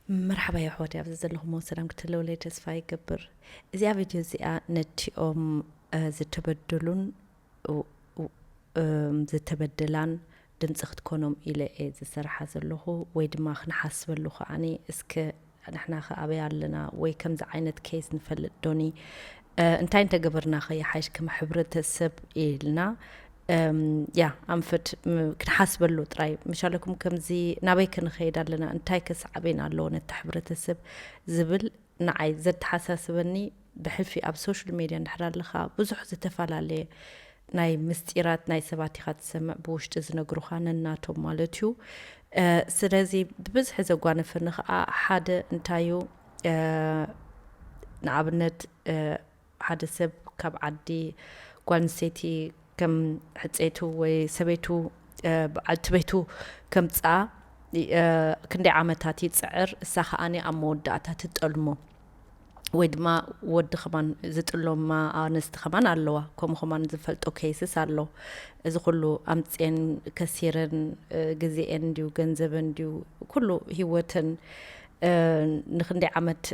መርሓባ የሕዋት፣ ኣብዚ ዘለኹሞ ሰላም ክትህልውለይ ተስፋ ይገብር። እዚኣ ቪድዮ እዚኣ ነቲኦም ዝተበደሉን ዝተበደላን ድምፂ ክትኮኖም ኢለ እየ ዝሰርሓ ዘለኹ፣ ወይ ድማ ክንሓስበሉ ከዓኒ እስከ ንሕና ከ ኣበይ ኣለና ወይ ከምዚ ዓይነት ኬስ ንፈልጥ ዶኒ? እንታይ እንተገበርና ከ ይሓይሽ ከም ሕብረተሰብ ኢልና ያ ኣንፈት ክንሓስበሉ ጥራይ ምሻለኩም። ከምዚ ናበይ ክንኸይድ ኣለና? እንታይ ከስዓበና ኣለዎ ነቲ ሕብረተሰብ ዝብል ንዓይ ዘተሓሳስበኒ፣ ብሕልፊ ኣብ ሶሻል ሜድያ እንድሕር ኣለኻ ብዙሕ ዝተፈላለየ ናይ ምስጢራት ናይ ሰባት ኢኻ ትሰምዕ፣ ብውሽጢ ዝነግሩኻ ነናቶም ማለት እዩ። ስለዚ ብብዝሒ ዘጓነፈኒ ከዓ ሓደ እንታይ እዩ፣ ንኣብነት ሓደ ሰብ ካብ ዓዲ ጓል ኣንስተይቲ ከም ሕፀይቱ ወይ ሰበይቱ በዓልቲ ቤቱ ከምፅኣ ክንደይ ዓመታት ይፅዕር፣ እሳ ከዓኒ ኣብ መወዳእታ ትጠልሞ። ወይ ድማ ወዲ ከማን ዝጥሎማ ኣነስቲ ከማን ኣለዋ። ከምኡ ከማን ዝፈልጦ ኬስስ ኣሎ። እዚ ኩሉ ኣምፅኤን ከሲረን ግዜኤን እንድዩ ገንዘበን እንድዩ ኩሉ ህይወተን ንክንደይ ዓመት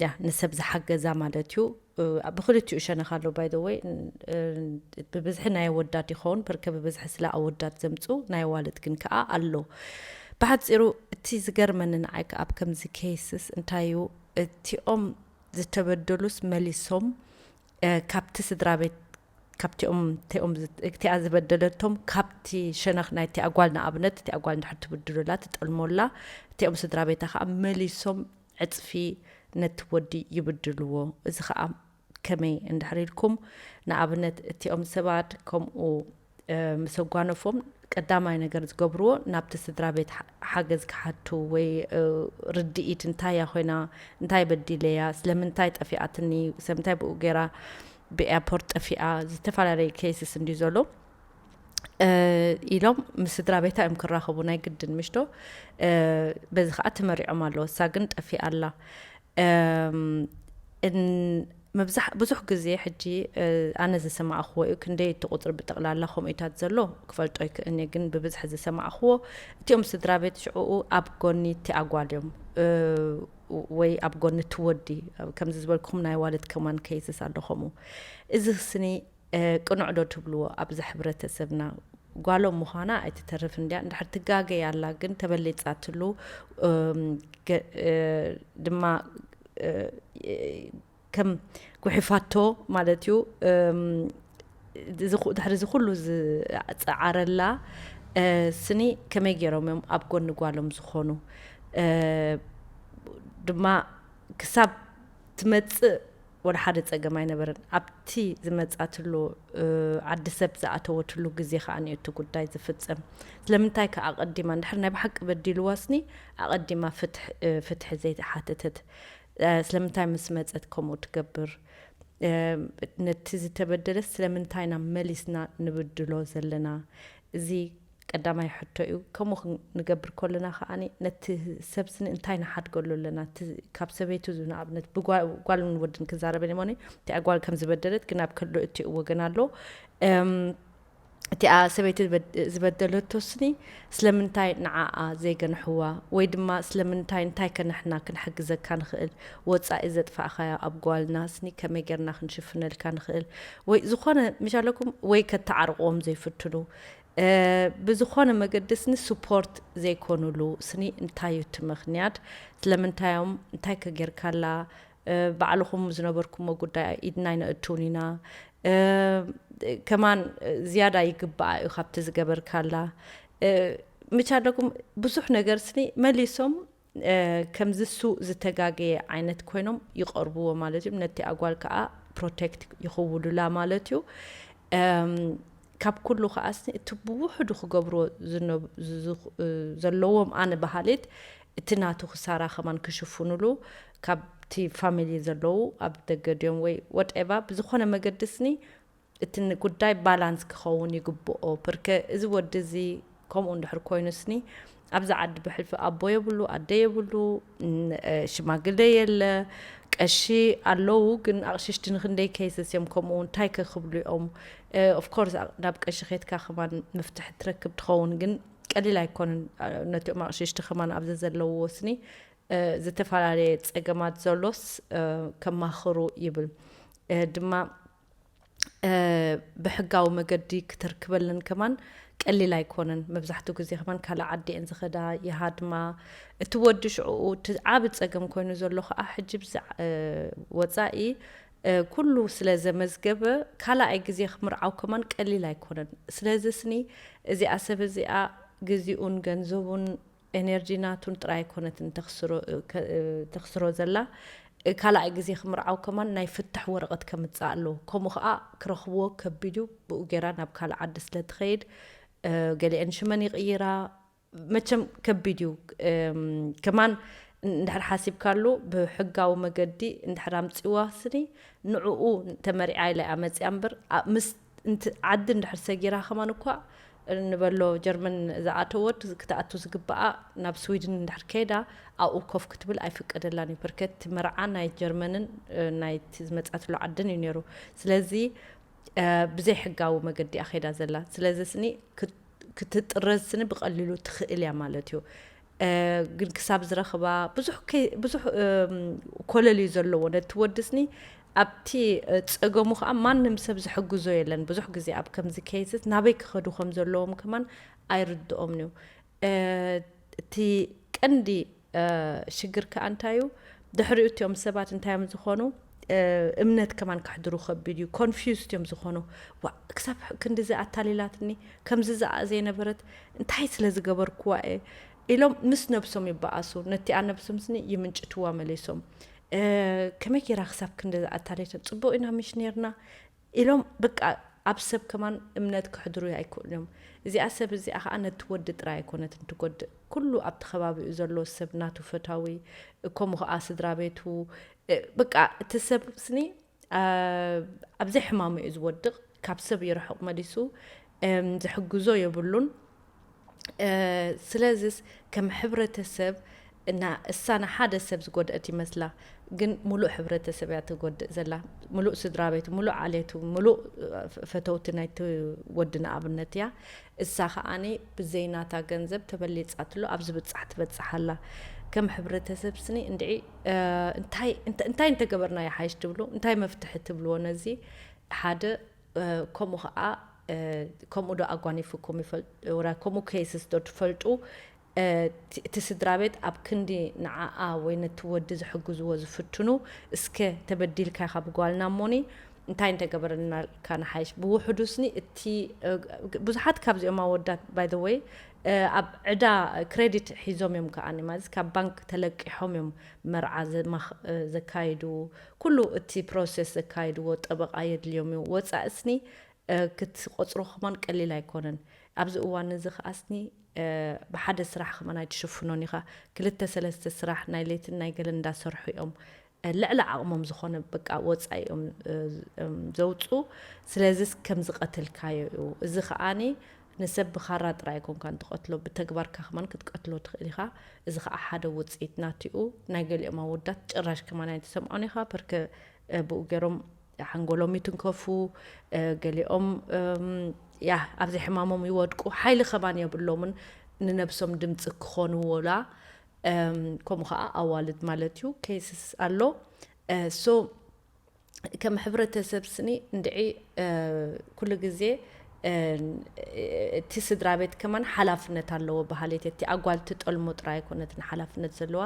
ያ ንሰብ ዝሓገዛ ማለት እዩ። ብክልቲኡ ሸነኽ ኣሎ ባይ ወይ ብብዝሒ ናይ ኣወዳት ይኸውን፣ ብርከ ብብዝሒ ስለ ኣወዳት ዘምፁ ናይ ኣዋልድ ግን ከዓ ኣሎ። ብሓፂሩ እቲ ዝገርመኒ ንዓይ ከዓ ኣብ ከምዚ ኬስስ እንታይ እዩ፣ እቲኦም ዝተበደሉስ መሊሶም ካብቲ ስድራ ቤት ካብቲኦም እቲኦም እቲኣ ዝበደለቶም ካብቲ ሸነኽ ናይ እቲኣ ጓል ንኣብነት እቲኣ ጓል እንድሕር ትብድሉላ ትጠልሞላ እቲኦም ስድራ ቤታ ከዓ መሊሶም ዕፅፊ ነቲ ወዲ ይብድልዎ። እዚ ከዓ ከመይ እንድሕር ኢልኩም ንኣብነት እቲኦም ሰባት ከምኡ ምስ ኣጓነፎም ቀዳማይ ነገር ዝገብርዎ ናብቲ ስድራ ቤት ሓገዝ ክሓቱ ወይ ርድኢት እንታይ እያ ኮይና፣ እንታይ በዲለያ፣ ስለምንታይ ጠፊኣትኒ፣ ስለምንታይ ብኡ ገይራ ብኤርፖርት ጠፊኣ፣ ዝተፈላለዩ ኬስስ እንድዩ ዘሎ ኢሎም ምስ ስድራ ቤታ እዮም ክራኸቡ ናይ ግድን ምሽቶ። በዚ ከዓ ተመሪዖም ኣለዎ። እሳ ግን ጠፊኣ ኣላ። መብዛሕ ብዙሕ ግዜ ሕጂ ኣነ ዝሰማዕኽዎ እዩ፣ ክንደይ እቲ ቁፅሪ ብጠቕላላ ከምኡታት ዘሎ ክፈልጦ ይክእልኒ፣ ግን ብብዝሒ ዝሰማዕኽዎ እቲኦም ስድራ ቤት ሽዕኡ ኣብ ጎኒ እቲ ኣጓል እዮም ወይ ኣብ ጎኒ እቲ ወዲ። ከምዚ ዝበልኩም ናይ ዋልድ ከማን ኬስስ ኣሎ ከምኡ። እዚ ስኒ ቅኑዕ ዶ ትብልዎ? ኣብዚ ሕብረተሰብና ጓሎም ምዃና ኣይትተርፍ እንድያ፣ እንድሕር ትጋገይ ኣላ ግን ተበሊፃትሉ ድማ ከም ጉሒፋቶ ማለት እዩ። ድሕሪ እዚ ኩሉ ዝፀዓረላ ስኒ ከመይ ገይሮም እዮም ኣብ ጎኒ ጓሎም ዝኾኑ? ድማ ክሳብ ትመፅእ ወላ ሓደ ፀገም ኣይነበረን። ኣብቲ ዝመፃትሉ ዓዲ ሰብ ዝኣተወትሉ ግዜ ከዓ ነቲ ጉዳይ ዝፍፀም። ስለምንታይ ከዓ ኣቐዲማ እንድሕር ናይ ብሓቂ በዲልዋ ስኒ ኣቐዲማ ፍትሒ ዘይሓተተት? ስለምንታይ ምስ መፀት ከምኡ ትገብር? ነቲ ዝተበደለስ ስለምንታይ ኢና መሊስና ንብድሎ ዘለና? እዚ ቀዳማይ ሕቶ እዩ። ከምኡ ክንገብር ከለና ከዓኒ ነቲ ሰብ ስኒ እንታይ ንሓድገሉ ኣለና? እቲ ካብ ሰበይቱ ዝ-፣ ንኣብነት ብጓ-፣ ጓልን ወድን ክዛረበን እየ፣ እቲኣ ጓል ከም ዝበደለት ግን ኣብ ከልኦ እቲ ወገን ኣሎ። እም፣ እቲኣ ሰበይቲ ዝበድ-፣ ዝበደለቶ ስኒ ስለምንታይ ንዓኣ ዘይገንሕዋ? ወይ ድማ ስለምንታይ እንታይ ከ ንሕና ክንሕግዘካ ንኽእል? ወጻኢ ዘጥፋእኻዮ ኣብ ጓልና ስኒ ከመይ ጌርና ክንሽፍነልካ ንኽእል? ወይ ዝኾነ ምሻለኩም ወይ ከተዓርቕዎም ዘይፍትኑ እ፣ ብዝኾነ መገዲ ስኒ ስፖርት ዘይኮኑሉ ስኒ እንታይ እዩ እቲ ምኽንያት? ስለምንታይ እዮም? እንታይ ከ ጌርካላ? እ፣ ባዕልኹም ዝነበርኩሞ ጉዳይ ኢድና ኣይነእትውን ኢና። እ፣ ከማን ዝያዳ ይግባኣ እዩ ካብቲ ዝገበርካላ። እ፣ ምቻለኩም ብዙሕ ነገር ስኒ መሊሶም እ፣ ከምዚ ሱ ዝተጋገየ ዓይነት ኮይኖም ይቐርብዎ ማለት እዩ። ነቲ ኣጓል ከዓ ፕሮቴክት ይኽውሉላ ማለት እዩ። እም፣ ካብ ኩሉ ከዓስ እቲ ብውሕዱ ክገብርዎ ዝነ-፣ ዝ-፣ ዝ-፣ እ፣ ዘለዎም ኣነ በሃሊት እቲ ናቱ ክሳራ ከማን ክሽፍኑሉ ካብቲ ፋሚሊ ዘለዉ ኣብ ደገ ድዮም ወይ ወትኤቫ ብዝኾነ መገዲ ስኒ እቲ ን-፣ ጉዳይ ባላንስ ክኸውን ይግብኦ። ብርከ እዚ ወዲ እዚ ከምኡ እንድሕር ኮይኑ ስኒ ኣብዚ ዓዲ ብሕልፊ ኣቦ የብሉ፣ ኣደ የብሉ፣ ን-፣ እ፣ ሽማግለ የለ፣ ቀሺ ኣለዉ፣ ግን ኣቕሽሽቲ ንክንደይ ኬስስ እዮም ከምኡ እንታይ ከ ክብሉ እዮም? እ፣ ኦፍ ኮርስ ኣ-፣ ናብ ቀሺ ኬትካ ከማን መፍትሒ ትረክብ ትኸውን፣ ግን ቀሊል ኣይኮነን። እ፣ ነቲኦም ኣቕሽሽቲ ከማን ኣብዚ ዘለውዎ ስኒ እ፣ ዝተፈላለየ ጸገማት ዘሎስ፣ እ፣ ከማኽሩ ይብል። እ፣ ድማ፣ እ፣ ብሕጋዊ መገዲ ክትርክበለን ከማን ቀሊል ኣይኮነን። መብዛሕትኡ ግዜ ከማን ካልእ ዓዲ እየን ዝኸዳ፣ ይሃድማ። እቲ ወዲ ሽዕኡ እቲ ዓቢ ጸገም ኮይኑ ዘሎ ከኣ ሕጂ ብዛ-፣ እ፣ ወጻኢ፣ እ፣ ኩሉ ስለ ዘመዝገበ ካልኣይ ግዜ ክምርዓው ከማን ቀሊል ኣይኮነን። ስለዚ ስኒ እዚኣ ሰብ እዚኣ ግዜኡን ገንዘቡን ኤነርጂ ናቱን ጥራይ ኣይኮነትን ተኽስሮ፣ እ፣ ከ-፣ እ፣ ተኽስሮ ዘላ። እ፣ ካልኣይ ግዜ ክምርዓው ከማን ናይ ፍታሕ ወረቐት ከምጽእ ኣለዎ። ከምኡ ኸኣ ክረኽብዎ ከቢድ እዩ። ብኡ ጌራ ናብ ካልእ ዓዲ ስለ ትኸይድ፣ እ፣ ገሊአን ሽመን ይቕይራ። መቸም ከቢድ እዩ። እም፣ ከማን እንድሕር ሓሲብካሉ ብሕጋዊ መገዲ እንድሕር ኣምጺዋ ስኒ ንዕኡ ተመሪዓ ኢላ እያ መጺኣ እምበር፣ ኣ-፣ ምስ፣ እንት-፣ ዓዲ እንድሕር ሰጊራ ከማን እኳ ንበሎ ጀርመን ዝኣተወት ክትኣቱ ዝግብኣ ናብ ስዊድን እንድሕር ከይዳ ኣብኡ ኮፍ ክትብል ኣይፍቀደላን እዩ። ብርከት መርዓ ናይ ጀርመንን፣ እ፣ ናይቲ ዝመጻትሉ ዓድን እዩ ነይሩ። ስለዚ፣ እ፣ ብዘይ ሕጋዊ መገዲ እያ ከይዳ ዘላ። ስለዚ ስኒ ክት-፣ ክትጥረዝ ስኒ ብቐሊሉ ትኽእል እያ ማለት እዩ። እ፣ ግን ክሳብ ዝረኽባ ብዙሕ ከይ-፣ ብዙሕ፣ እም፣ ኮለል እዩ ዘለዎ። ነቲ ወዲ ስኒ ኣብቲ፣ እ፣ ጸገሙ ኸኣ ማንም ሰብ ዝሕግዞ የለን። ብዙሕ ግዜ ኣብ ከምዚ ኬይስስ ናበይ ክኸዱ ከም ዘለዎም ከማን ኣይርድኦምን እዩ። እ፣ እቲ ቀንዲ፣ እ፣ ሽግር ከኣ እንታይ እዩ? ድሕሪኡ እቲኦም ሰባት እንታይ እዮም ዝኾኑ? እ፣ እምነት ከማን ከሕድሩ ከቢድ እዩ። ኮንፊውዝድ እዮም ዝኾኑ። "ዋ፣ ክሳብ ክንድዚ ኣታሊላትኒ፣ ከምዚ ዝኣ ዘይነበረት፣ እንታይ ስለ ዝገበርኩዋ እየ?" ኢሎም ምስ ነብሶም ይበኣሱ። ነቲኣ ነብሶም ስኒ ይምንጭትዋ መሊሶም። እ፣ "ከመይ ጌራ ክሳብ ክንድዚ ኣታሊላትኒ? ጽቡቕ ኢና ምሽ ኔርና?" ኢሎም በቃ ኣብ ሰብ ከማን እምነት ከሕድሩ ኣይክእሉን እዮም። እዚኣ ሰብ እዚኣ ኸኣ ነቲ ወዲ ጥራይ ኣይኮነትን ትጎድእ። ኩሉ ኣብቲ ከባቢኡ ዘሎ ሰብ ናቱ ፈታዊ፣ ከምኡ ኸኣ ስድራ ቤቱ፣ እ፣ በቃ እቲ ሰብ ስኒ፣ አ፣ ኣብ ዘይሕማሙ እዩ ዝወድቕ። ካብ ሰብ ይርሕቕ መሊሱ፣ እም፣ ዝሕግዞ የብሉን። እ፣ ስለዚስ ከም ሕብረተሰብ እና እሳ ንሓደ ሰብ ዝጎድአት ይመስላ፣ ግን ሙሉእ ሕብረተሰብ እያ ትጎድእ ዘላ። ሙሉእ ስድራ ቤቱ፣ ሙሉእ ዓሌቱ፣ ሙሉእ፣ እ፣ ፈተውቲ ናይቲ ወዲ ንኣብነት እያ። እሳ ከኣኒ ብዘይ ናታ ገንዘብ ተበሊጻትሉ ኣብ ዝብጻሕ ትበጽሕ ኣላ። ከም ሕብረተሰብ ስኒ እንድዒ፣ እ፣ እንታይ፣ እንተ-፣ እንታይ እንተገበርና ይሓይሽ ትብሉ? እንታይ መፍትሒ ትብልዎ ነዚ? ሓደ፣ እ፣ ከምኡ ኸኣ፣ እ፣ ከምኡ ዶ ኣጓኒፍኩም ይፈል-፣ ወላ ከምኡ ኬይስስ ዶ ትፈልጡ? እ፣ እቲ፣ እቲ ስድራ ቤት ኣብ ክንዲ ንዓኣ ወይ ነቲ ወዲ ዝሕግዝዎ ዝፍትኑ፣ እስከ ተበዲልካ ኢኻ ብጓልና እሞኒ፣ እንታይ እንተገበረልናልካ ንሓይሽ? ብውሕዱ ስኒ እቲ፣ እ፣ ብዙሓት ካብዚኦም ኣወዳት፣ by the way፣ እ፣ ኣብ ዕዳ ክሬዲት ሒዞም እዮም ከኣኒ፣ ማለት ካብ ባንክ ተለቂሖም እዮም መርዓ ዘማኽ-፣ እ፣ ዘካይዱ፣ ኩሉ እቲ ፕሮሰስ ዘካይድዎ ጠበቓ የድልዮም እዩ። ወጻኢ ስኒ እ፣ ክትቆጽሮ ከማን ቀሊል ኣይኮነን። ኣብዚ እዋን እዚ ከኣ ስኒ፣ እ፣ ብሓደ ስራሕ ከማን ኣይትሽፍኖን ኢኻ። ክልተ ሰለስተ ስራሕ ናይ ለይትን ናይ ገለን እንዳሰርሑ እዮም፣ እ፣ ልዕሊ ዓቕሞም ዝኾነ በቃ ወጻኢ እዮም፣ እ፣ እም፣ ዘውጽኡ። ስለዚስ ከም ዝቐተልካዮ እዩ። እዚ ከኣኒ ንሰብ ብኻራ ጥራይ ኣይኮንካን ትቐትሎ፣ ብተግባርካ ከማን ክትቀትሎ ትኽእል ኢኻ። እዚ ከኣ ሓደ ውጽኢት ናቱ እዩ። ናይ ገሊኦም ኣወዳት ጭራሽ ከማን ኣይትሰምዖን ኢኻ። በርከ፣ እ፣ ብኡ ገይሮም ሓንጎሎም ይትንከፉ፣ እ፣ ገሊኦም፣ እም፣ ያ፣ ኣብ ዘይሕማሞም ይወድቁ፣ ሓይሊ ከማን የብሎምን ንነብሶም ድምጺ ክኾኑ ወላ፣ እም፣ ከምኡ ኸዓ ኣዋልድ ማለት እዩ፣ ኬይስስ ኣሎ። እ፣ ሶ፣ ከም ሕብረተሰብ ስኒ እንድዒ፣ እ፣ ኩሉ ግዜ፣ እ፣ እቲ ስድራ ቤት ከማን ሓላፍነት ኣለዎ በሃሊት እየ። እቲ ኣጓል ትጠልሞ ጥራይ ኣይኮነትን ሓላፍነት ዘለዋ፣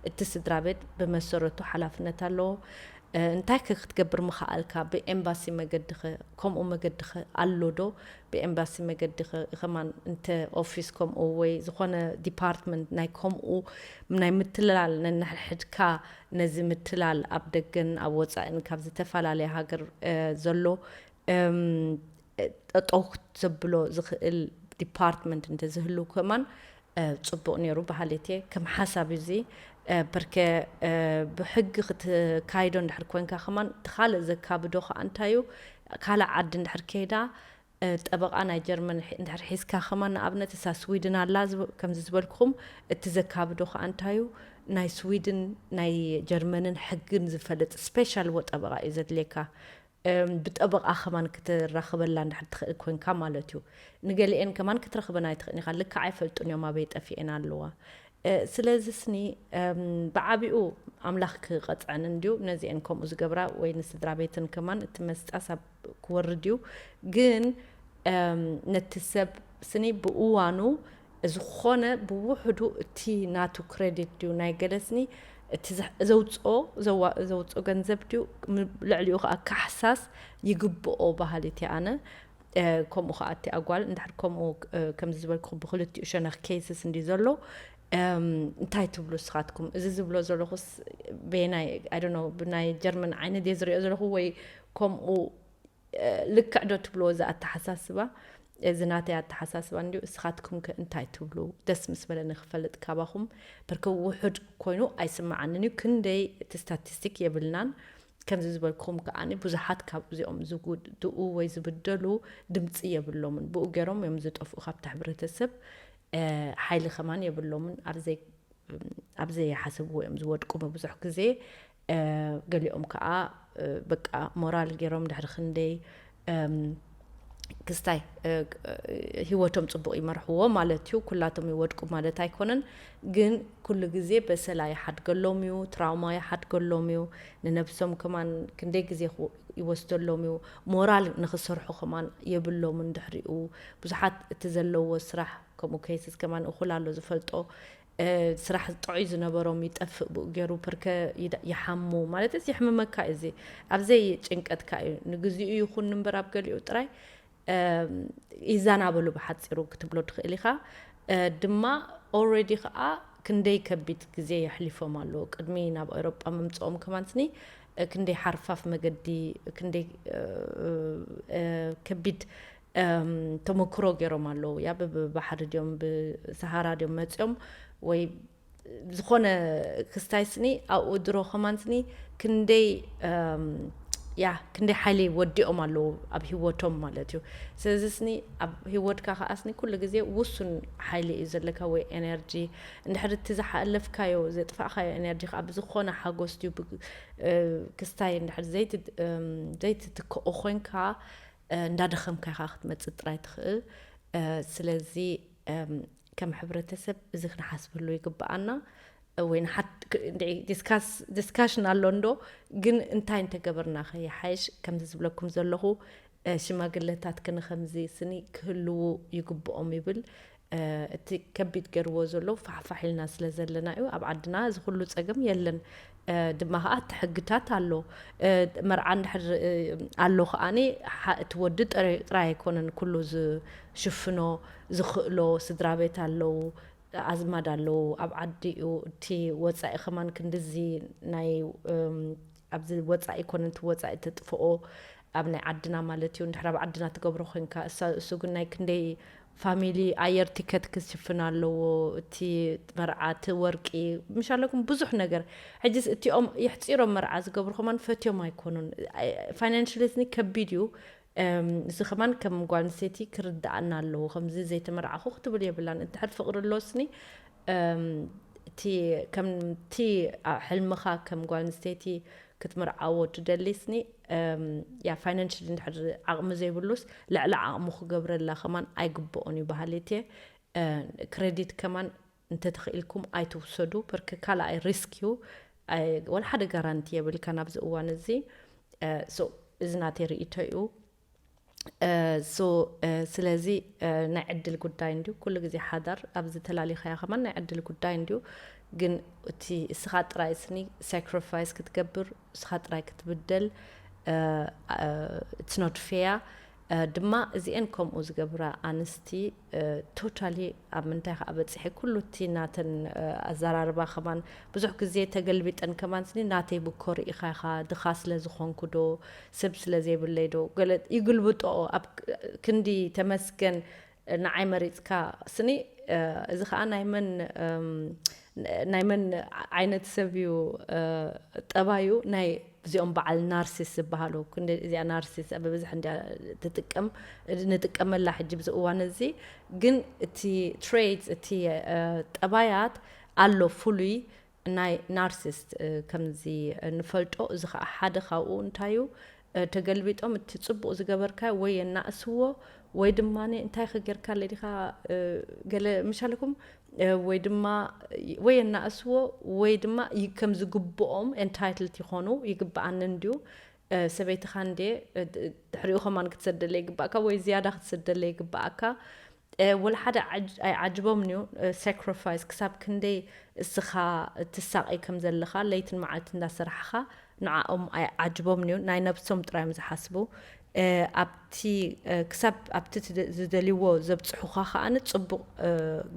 እቲ ስድራ ቤት ብመሰረቱ ሓላፍነት ኣለዎ። እ፣ እንታይ ከ ክትገብር ምኸኣልካ? ብኤምባሲ መገዲ ኸ፣ ከምኡ መገዲ ኸ ኣሎ ዶ? ብኤምባሲ መገዲ ኸ፣ ኸማን እንተ ኦፊስ ከምኡ ወይ ዝኾነ ዲፓርትመንት ናይ ከምኡ ናይ ምትላል ነንሕድሕድካ ነዚ ምትላል ኣብ ደገን ኣብ ወጻእን ካብ ዝተፈላለየ ሃገር፣ እ፣ ዘሎ፣ እም፣ ጠጠው ዘብሎ ዝኽእል ዲፓርትመንት እንተዝህሉ ከማን፣ እ፣ ጽቡቕ ነይሩ በሃሊት እየ። ከም ሓሳብ እዚ፣ እ፣ በርከ፣ እ፣ ብሕጊ ክትካይዶ እንድሕር ኮንካ ከማን፣ እቲ ካልእ ዘካብዶ ከኣ እንታይ እዩ? ካልእ ዓዲ እንድሕር ከይዳ፣ እ፣ ጠበቓ ናይ ጀርመን ሒ-፣ እንድሕር ሒዝካ ከማን፣ ንኣብነት እሳ ስዊድን ኣላ ዝብ-፣ ከምዚ ዝበልኩኹም፣ እቲ ዘካብዶ ከኣ እንታይ እዩ? ናይ ስዊድን ናይ ጀርመንን ሕግን ዝፈልጥ ስፔሻል ወ-፣ ጠበቓ እዩ ዘድልየካ። እም፣ ብጠበቓ ከማን ክትራኽበላ እንድሕር ትኽእል ኮንካ ማለት እዩ። ንገሊኤን ከማን ክትረኽበን ኣይትኽእልን ኢኻ፣ ልክዕ ኣይፈልጡን እዮም ኣበይ ጠፊኤን ኣለዋ። ስለዚ ስኒ ብዓቢኡ ኣምላኽ ክቐፅዐን እንድዩ ነዚአን ከምኡ ዝገብራ፣ ወይ ንስድራ ቤትን ከማን እቲ መስጣ ሳብ ክወርድ እዩ። ግን ነቲ ሰብ ስኒ ብእዋኑ ዝኾነ ብውሕዱ እቲ ናቱ ክሬዲት ድዩ ናይ ገለ ስኒ፣ እቲ ዘውፅኦ ዘውፅኦ ገንዘብ ድዩ፣ ልዕሊኡ ከዓ ካሕሳስ ይግብኦ ባህሊት እየ ኣነ። ከምኡ ከዓ እቲ ኣጓል እንድሕር ከምኡ ከምዚ ዝበልኩ ብክልቲኡ ሸነኽ ኬስስ እንዲ ዘሎ እንታይ ትብሉ ንስኻትኩም? እዚ ዝብሎ ዘለኹስ በየናይ፣ I don't know፣ ብናይ ጀርመን ዓይነት እየ ዝሪኦ ዘለኹ ወይ ከምኡ ልክዕ ዶ ትብልዎ? እዚ ኣተሓሳስባ፣ እዚ ናተይ ኣተሓሳስባ እንዲዩ። እስኻትኩም ከ እንታይ ትብሉ? ደስ ምስ በለኒ ክፈልጥ ካባኹም። ብርክ ውሑድ ኮይኑ ኣይስምዓንን እዩ። ክንደይ እቲ ስታቲስቲክ የብልናን። ከምዚ ዝበልኩም ከዓኒ ብዙሓት ካብ እዚኦም ዝጉድኡ ወይ ዝብደሉ ድምፂ የብሎምን። ብኡ ገይሮም እዮም ዝጠፍኡ ካብቲ ሕብረተሰብ። ሓይሊ ከማን የብሎምን። ኣብ ዘይሓሰብዎ እዮም ዝወድቁ ብዙሕ ግዜ። ገሊኦም ከዓ በቃ ሞራል ገይሮም ድሕሪ ክንደይ ክስታይ ህይወቶም ፅቡቕ ይመርሕዎ ማለት እዩ። ኩላቶም ይወድቁ ማለት ኣይኮነን፣ ግን ኩሉ ግዜ በሰላ ይሓድገሎም እዩ፣ ትራውማ ይሓድገሎም እዩ። ንነብሶም ከማን ክንደይ ግዜ ይወስደሎም እዩ። ሞራል ንክሰርሑ ከማን የብሎምን ድሕሪኡ። ብዙሓት እቲ ዘለዎ ስራሕ ከምኡ ኬስስ ከማን እኹል ኣሎ ዝፈልጦ ስራሕ ጥዑይ ዝነበሮም ይጠፍእ ብኡ ገይሩ ፕርከ ይሓሙ ማለት እዚ ይሕምመካ እዚ ኣብዘይ ጭንቀትካ እዩ ንግዚኡ ይኹን እምበር ኣብ ገሊኡ ጥራይ ይዛናበሉ ብሓፂሩ ክትብሎ ትኽእል ኢኻ። ድማ ኦረዲ ከዓ ክንደይ ከቢድ ግዜ የሕሊፎም ኣለዉ ቅድሚ ናብ ኤሮጳ ምምፅኦም ከማን ስኒ ክንደይ ሓርፋፍ መገዲ ክንደይ ከቢድ ተመክሮ ገይሮም ኣለዉ። ያ ብባሕሪ ድዮም ብሰሃራ ድዮም መፅኦም ወይ ዝኾነ ክስታይ ስኒ ኣብኡ ድሮ ከማን ስኒ ክንደይ ያ ክንደይ ሓይሊ ወዲኦም ኣለዉ ኣብ ህይወቶም ማለት እዩ። ስለዚ ስኒ ኣብ ህይወትካ ከዓ ስኒ ኩሉ ግዜ ውሱን ሓይሊ እዩ ዘለካ ወይ ኤነርጂ እንድሕር እቲ ዝሓለፍካዮ ዘጥፋእካዮ ኤነርጂ ከዓ ብዝኾነ ሓጎስ ድዩ ክስታይ እንድሕር ዘይትትክኦ ኮይንካ እንዳደኸምካ ኢኻ ክትመፅእ ጥራይ ትኽእል። ስለዚ ከም ሕብረተሰብ እዚ ክንሓስበሉ ይግብኣና። ወይ ዲስካሽን ኣሎ እንዶ ግን እንታይ እንተገበርና ከይሓይሽ ከምዚ ዝብለኩም ዘለኹ ሽማግለታት ክንኸምዚ ስኒ ክህልዉ ይግብኦም ይብል። እቲ ከቢድ ገርዎ ዘሎ ፋሕፋሕ ኢልና ስለ ዘለና እዩ። ኣብ ዓድና እዚ ኩሉ ጸገም የለን። ድማ ከዓ እቲ ሕግታት ኣሎ። መርዓ እንድሕር ኣሎ ከዓኒ እቲ ወዲ ጥራይ ኣይኮነን ኩሉ ዝሽፍኖ ዝኽእሎ ስድራ ቤት ኣለዉ፣ ኣዝማድ ኣለዉ። ኣብ ዓዲ እዩ እቲ ወፃኢ ከማን ክንድዚ ናይ ኣብዚ ወፃኢ ኮነ እቲ ወፃኢ ተጥፍኦ ኣብ ናይ ዓድና ማለት እዩ። እንድሕር ኣብ ዓድና ትገብሮ ኮንካ እሱ ግን ናይ ክንደይ ፋሚሊ ኣየር ቲከት ክሽፍን ኣለዎ። እቲ መርዓ እቲ ወርቂ ምሽ ኣለኩም ብዙሕ ነገር። ሕጅስ እቲኦም የሕፂሮም መርዓ ዝገብሩ ከማን ፈትዮም ኣይኮኑን። ፋይናንሽሊ ስኒ ከቢድ እዩ። እዚ ከማን ከም ጓል ኣንስተይቲ ክርድኣና ኣለዎ። ከምዚ ዘይተመርዓኹ ክትብል የብላን። እንድሕር ፍቅሪ ኣለዎስኒ እቲ ከምቲ ሕልምኻ ከም ጓል ኣንስተይቲ ክትምርዓዎ ትደሊ ስኒ ያ ፋይናንሽሊ እንድሕር ዓቕሚ ዘይብሉስ ልዕሊ ዓቕሙ ክገብረላ ከማን ኣይግብኦን እዩ በሃሊት እየ። ክሬዲት ከማን እንተተኽኢልኩም ኣይትውሰዱ። ፐርክ ካልኣይ ሪስክ እዩ። ወላ ሓደ ጋራንቲ የብልካ ናብዚ እዋን እዚ። እዚ ናተይ ርእይቶ እዩ። ሶ ስለዚ ናይ ዕድል ጉዳይ እንድዩ። ኩሉ ግዜ ሓዳር ኣብዚ ተላሊኻያ ከማን ናይ ዕድል ጉዳይ እንድዩ። ግን እቲ እስኻ ጥራይ ስኒ ሳክሪፋይስ ክትገብር እስኻ ጥራይ ክትብደል it's not fair። ድማ እዚአን ከምኡ ዝገብራ ኣንስቲ ቶታሊ ኣብ ምንታይ ከዓ በፂሐ ኩሉ እቲ ናተን ኣዘራርባ ከማን ብዙሕ ግዜ ተገልቢጠን ከማን ስኒ ናተይ ብኮር ኢኻ ኢኻ ድኻ ስለ ዝኾንኩ ዶ ሰብ ስለ ዘይብለይ ዶ ገለ ይግልብጦ ኣብ ክንዲ ተመስገን ንዓይ መሪፅካ ስኒ እዚ ከዓ ናይ መን ናይ መን ዓይነት ሰብ እዩ ጠባዩ ናይ እዚኦም በዓል ናርሲስ ዝበሃሉ እዚኣ ናርሲስ ብብዝሕ እንዲያ ትጥቀም ንጥቀመላ ሕጂ ብዚ እዋን እዚ ግን እቲ ትሬትስ እቲ ጠባያት ኣሎ ፍሉይ ናይ ናርሲስት ከምዚ ንፈልጦ እዚ ከዓ ሓደ ካብኡ እንታይ እዩ ተገልቢጦም እቲ ፅቡቅ ዝገበርካ ወይ የናእስዎ ወይ ድማ እንታይ ከገርካ ለዲካ ገለ ምሻለኩም ወይ ድማ ወይ የናእስዎ ወይ ድማ ከም ዝግብኦም entitled ይኾኑ። ይግብኣኒ እንድዩ፣ ሰበይትኻ እንዴ ድሕሪኡ ከማን ክትሰደለ ይግባእካ ወይ ዝያዳ ክትሰደለ ይግባእካ። ወላ ሓደ ኣይዓጅቦም እዩ። Sacrifice ክሳብ ክንደይ እስኻ ትሳቐይ ከም ዘለኻ ለይትን መዓልቲ እንዳሰራሕኻ ንዓኦም ኣይዓጅቦም እዩ። ናይ ነብሶም ጥራዮም ዝሓስቡ። ኣብቲ ክሳብ ኣብቲ ዝደልይዎ ዘብፅሑኻ ከዓኒ ፅቡቕ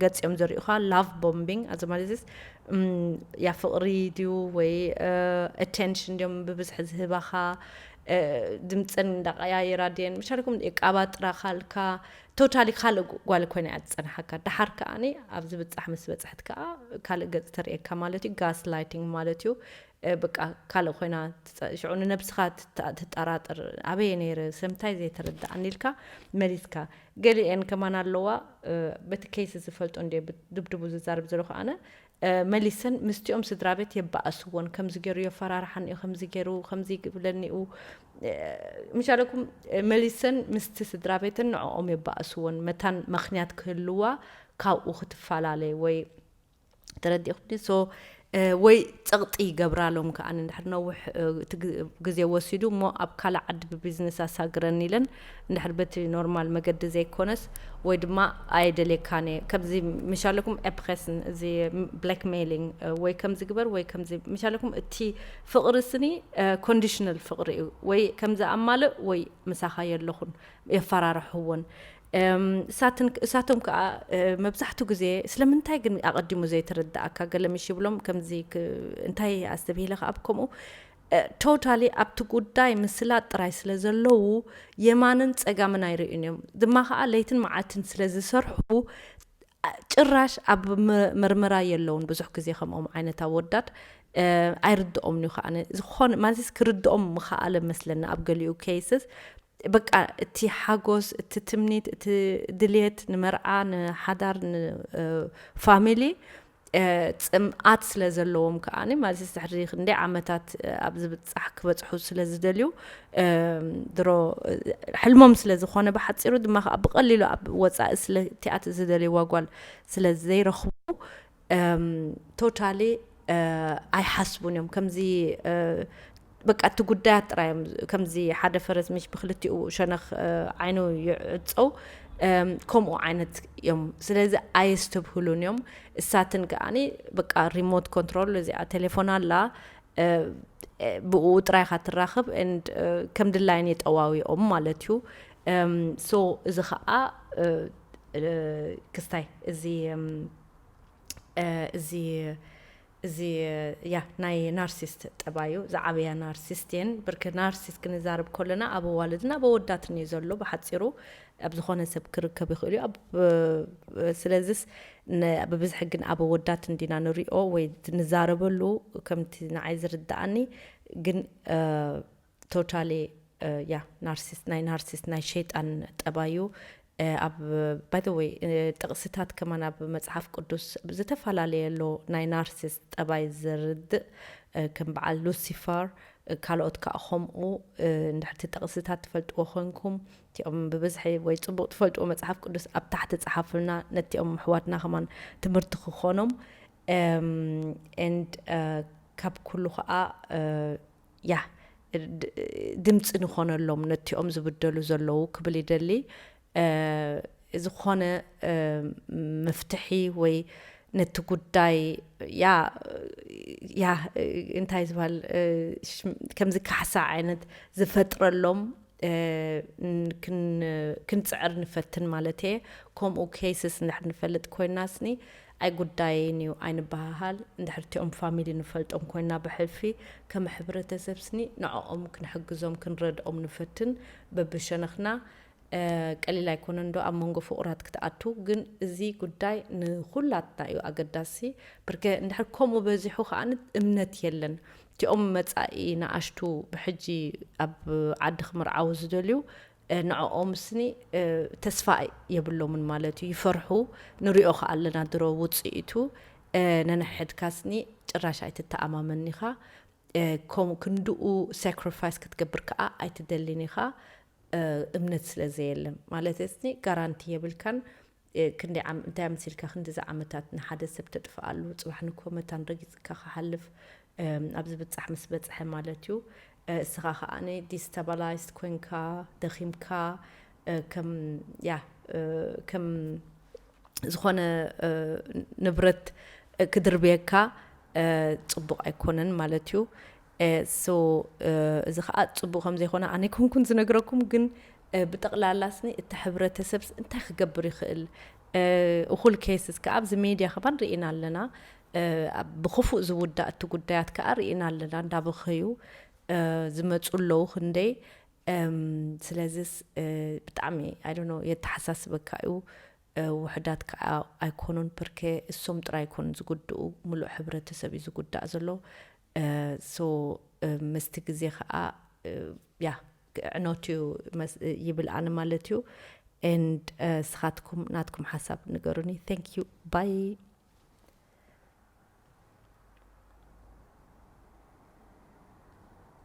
ገፅ እዮም ዘርእዩኻ። Love bombing ኣዘማለዚስ ያ ፍቕሪ ድዩ ወይ attention ድዮም ብብዝሒ ዝህባኻ? ድምፀን እንዳቀያየራ ድየን ምሻልኩም የቃባጥራ ካልካ? ቶታሊ ካልእ ጓል ኮይና እያ ትፀንሓካ። ደሓር ከዓኒ ኣብዚ ብፃሕ ምስ በፅሕት ከዓ ካልእ ገፅ ተርእየካ ማለት እዩ። Gaslighting ማለት እዩ። በቃ ካልእ ኮይና ሽዑ ንነብስኻ ትጠራጥር። ኣበየ ነይረ? ስለምንታይ ዘይተረዳኣኒ ኢልካ መሊስካ። ገሊአን ከማን ኣለዋ በቲ case ዝፈልጦ እንደ ድብድቡ ዝዛርብ ዘለኹ ኣነ። መሊሰን ምስቲኦም ስድራ ቤት የባእስዎን። ከምዚ ገይሩ የፈራርሓኒ እዩ፣ ከምዚ ገይሩ ከምዚ ይብለኒ እዩ። ምሻለኩም መሊሰን ምስቲ ስድራ ቤትን ንዕኦም የባእስዎን። መታን ምኽንያት ክህልዋ ካብኡ ክትፈላለ ወይ ተረዲእኹምኒ? So ወይ ፀቕጢ ይገብራሎም ከዓኒ እንድሕር ነውሕ ግዜ ወሲዱ እሞ ኣብ ካልእ ዓዲ ብቢዝነስ ኣሳግረኒ ኢለን እንድሕር በቲ ኖርማል መገዲ ዘይኮነስ ወይ ድማ ኣየደልየካን እየ ከምዚ ምሻለኩም ኤፕሬስን እዚ ብላክሜሊንግ ወይ ከምዚ ግበር ወይ ከምዚ ምሻለኩም እቲ ፍቕሪ ስኒ ኮንዲሽናል ፍቕሪ እዩ። ወይ ከምዚ ኣማልእ ወይ ምሳኻ የለኹን የፈራርሕዎን። እሳቶም ከዓ መብዛሕትኡ ግዜ ስለምንታይ ግን ኣቐዲሙ ዘይተረዳእካ ገለ ምሽ ይብሎም ከምዚ እንታይ ኣስተብሂለ ከዓ ከምኡ ቶታሊ ኣብቲ ጉዳይ ምስላጥ ጥራይ ስለ ዘለዉ የማንን ፀጋምን ኣይርእዩን እዮም። ድማ ከዓ ለይትን መዓልትን ስለ ዝሰርሑ ጭራሽ ኣብ ምርመራ የለውን። ብዙሕ ግዜ ከምኦም ዓይነት ኣወዳድ ኣይርድኦም እዩ ከዓ ዝኾነ ማለት ክርድኦም ምኸኣለ መስለኒ ኣብ ገሊኡ cases በቃ እቲ ሓጎስ፣ እቲ ትምኒት፣ እቲ ድልየት ንመርዓ፣ ንሓዳር፣ ንፋሚሊ ፅምኣት ስለ ዘለዎም ከዓኒ ማለት ድሕሪ ክንደይ ዓመታት ኣብ ዝብፃሕ ክበፅሑ ስለ ዝደልዩ ድሮ ሕልሞም ስለ ዝኾነ ብሓፂሩ ድማ ከዓ ብቐሊሉ ኣብ ወፃኢ ስለ እቲኣት ዝደልይዋ ጓል ስለ ዘይረኽቡ ቶታሊ ኣይሓስቡን እዮም ከምዚ በቃ እቲ ጉዳያት ጥራይ እዮም ከምዚ ሓደ ፈረስ ምሽ ብክልቲኡ ሸነኽ ዓይኑ ይዕፀው ከምኡ ዓይነት እዮም። ስለዚ ኣየስተብህሉን እዮም። እሳትን ከዓኒ በቃ ሪሞት ኮንትሮል እዚኣ ቴሌፎን ኣላ ብኡ ጥራይ ኢኻ ትራኸብ and ከም ድላይን የጠዋዊኦም ማለት እዩ። So እዚ ከዓ ክስታይ እዚ እዚ እዚ ያ ናይ ናርሲስት ጠባዩ ዝዓበያ ናርሲስት የን ብርክ ናርሲስት ክንዛረብ ከለና ኣብ ኣዋልድን ኣብ ኣወዳትን እዩ ዘሎ ብሓፂሩ ኣብ ዝኾነ ሰብ ክርከብ ይኽእል እዩ። ስለዚስ ብብዝሒ ግን ኣብ ኣወዳት እንዲና ንሪኦ ወይ ንዛረበሉ ከምቲ ንዓይ ዝርዳኣኒ ግን ቶታሊ ያ ናርሲስት ናይ ናርሲስት ናይ ሸይጣን ጠባዩ ኣብ ባይ ወይ ጥቕስታት ከማን ኣብ መፅሓፍ ቅዱስ ዝተፈላለየ ኣሎ ናይ ናርሲስት ጠባይ ዘርድእ ከም በዓል ሉሲፈር ካልኦት ከዓ ከምኡ እንድሕርቲ ጥቕስታት ትፈልጥዎ ኮንኩም እቲኦም ብብዝሒ ወይ ፅቡቅ ትፈልጥዎ መፅሓፍ ቅዱስ ኣብ ታሕቲ ፀሓፉልና ነቲኦም ኣሕዋትና ከማን ትምህርቲ ክኾኖም and ካብ ኩሉ ከዓ ያ ድምፂ ንኾነሎም ነቲኦም ዝብደሉ ዘለዉ ክብል ይደሊ። ዝኾነ መፍትሒ ወይ ነቲ ጉዳይ ያ ያ እንታይ ዝበሃል ከምዚ ካሕሳ ዓይነት ዝፈጥረሎም ክንፅዕር ንፈትን ማለት እየ። ከምኡ cases እንድሕር ንፈልጥ ኮይና ስኒ ኣይጉዳይን እዩ ኣይንበሃሃል። እንድሕር እቲኦም ፋሚሊ ንፈልጦም ኮይና ብሕልፊ ከም ሕብረተሰብ ስኒ ንዕኦም ክንሕግዞም ክንረድኦም ንፈትን በብሸነኽና ቀሊል ኣይኮነን ዶ ኣብ መንጎ ፍቑራት ክትኣቱ። ግን እዚ ጉዳይ ንኹላትና እዩ ኣገዳሲ። ብርገ እንድሕር ከምኡ በዚሑ ከዓ እምነት የለን። እቲኦም መፃኢ ንኣሽቱ ብሕጂ ኣብ ዓዲ ክምርዓው ዝደልዩ ንዕኦም ስኒ ተስፋ የብሎምን ማለት እዩ። ይፈርሑ ንሪኦ ከዓ ኣለና ድሮ ውፅኢቱ ነንሕድካ ስኒ ጭራሽ ኣይትተኣማመን ኢኻ። ከምኡ ክንድኡ ሳክሪፋይስ ክትገብር ከዓ ኣይትደልን ኢኻ። እምነት ስለ ዘየለን ማለት ስኒ ጋራንቲ የብልካን። ክንደይ ዓም እንታይ ኣምሲልካ ክንዲዚ ዓመታት ንሓደ ሰብ ተጥፍኣሉ፣ ጽባሕ ንግሆ መታን ረጊጽካ ክሓልፍ ኣብዚ ብጻሕ ምስ በጽሐ ማለት እዩ። እስኻ ከኣ ዲስታባላይዝድ ኮንካ፣ ደኺምካ፣ ከም ያ ከም ዝኾነ ንብረት ክድርብየካ ጽቡቕ ኣይኮነን ማለት እዩ። ሶ እዚ ከዓ ጽቡቕ ከም ዘይኮነ ኣነ ኣይኮንኩን ዝነግረኩም፣ ግን ብጠቕላላ ስኒ እቲ ሕብረተሰብ እንታይ ክገብር ይኽእል? እኹል ኬስስ ከዓ ኣብዚ ሜድያ ከማን ርኢና ኣለና። ብክፉእ ዝውዳእ እቲ ጉዳያት ከዓ ርኢና ኣለና፣ እንዳበኸዩ ዝመፁ ኣለዉ ክንደይ። ስለዚስ ብጣዕሚ ኣይ ዶንት ኖ የተሓሳስበካ እዩ። ውሕዳት ከዓ ኣይኮኑን፣ ብርኬ እሶም ጥራይ ኣይኮኑን ዝጉድኡ፣ ሙሉእ ሕብረተሰብ እዩ ዝጉዳእ ዘሎ። ሶ ምስቲ ግዜ ከዓ ያ ዕኖት እዩ ይብል ኣነ ማለት እዩ። And ስኻትኩም ናትኩም ሓሳብ ንገሩኒ። Thank you, bye።